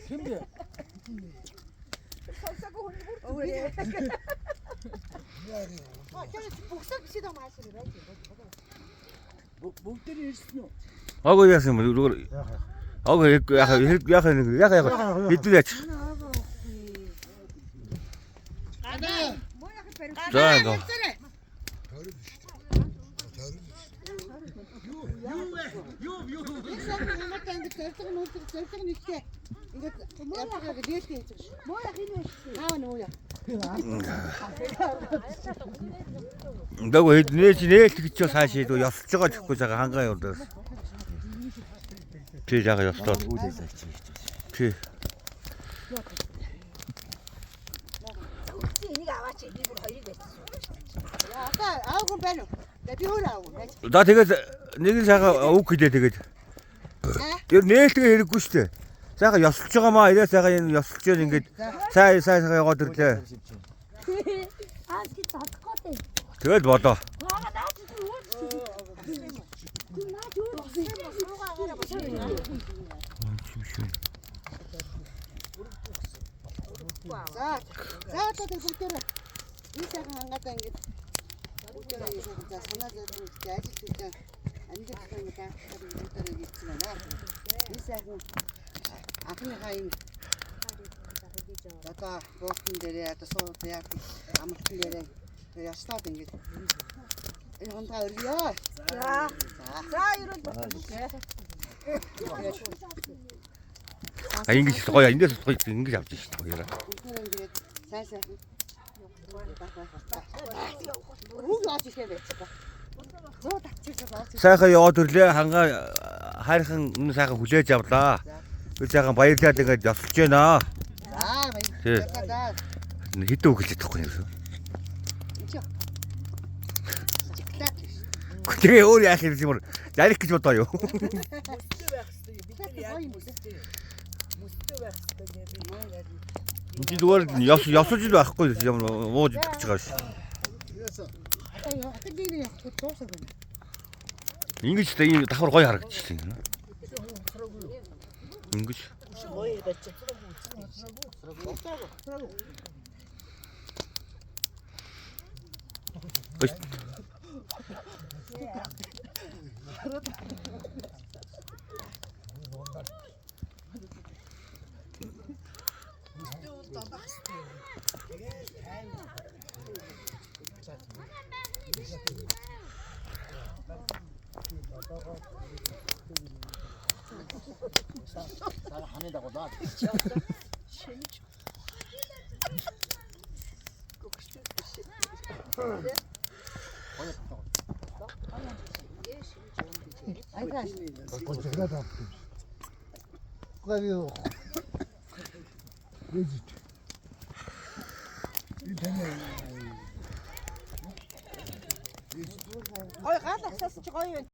Хэн бэ? Сонсоогүй хүн бүр Бүгд нь ирсэн үү? Ог яасан юм зүгээр. Ог яах яах яах яах хэдэн яач. За ингээ. Юу юу? Дагуу хэд нээж нээлт гэж цааш хийдүү ёсолж байгаа гэхгүй байгаа хангаа явуулдаас. Чи жаага ёслоод. Чи. Энийг аваач. Би бүр хоёрыг барьсан. За тэгээд нэг нь сайхан үг хэлээ тэгээд. Тэр нээлтгээ хэрэггүй шүү дээ. Сайхан ёсолж байгаа маа ирээ сайхан энэ ёсолж яа ингээд сайн сайн сайхан яваад ирлээ. Аа чи задахгүй дээ. Тэгэл болоо. Гоо наа чи юу чи. Наа чи юу. За за одоо тэг бүгдээрээ энэ сайхан хангаадаа ингэж бүгдээрээ энэ сайхан за санаа зовлон ихтэй ажил хийхдээ амьдрал ингэ даахаар бүгдээрээ хийсэн байна. Энэ сайхан анхныхаа энэ одоо буухан дээрээ одоо сууд яа амралтан дээрээ тэг яслаад ингэж энэ хунгаа өргөё. За. За ерөөл болчихсон. А ингэж гоё эндээс гоё ингэж авч шít хоёроо. Бүгдээрээ ингэж сайн сайхан байх байх байна. Хүүг яаж ирэх юм бэ? Зуу татчихсан болж Сайхан яваад ирлээ хангаа хайрхан энэ сайхан хүлээж авлаа. Би сайхан баярлаад ингээд ёсолж байна. За Тий. баярлалаа. За. Хэдэн үг хэлж чадахгүй юм шүү. Чиглаад биш. Тэгээ өөр яах юм юм зарих гэж бодоо юу. Мөстэй байх хэрэгтэй. Бид нар Гоё яаж юм үү? мөстэй байх хэрэгтэй нэ би. Энд чинь зүгээр ёс ёсолж л байхгүй юм ууж идэх гэж байгаа шүү. Одоо яа, би нэг явах дуусах байна. Ингэж та ийм давхар гоё харагдчихлаа юм. Ингэж Гоё байж. Гоё. Ханы дагуулаа. Айгаа. Гой гал агсаасан чи гоё юм.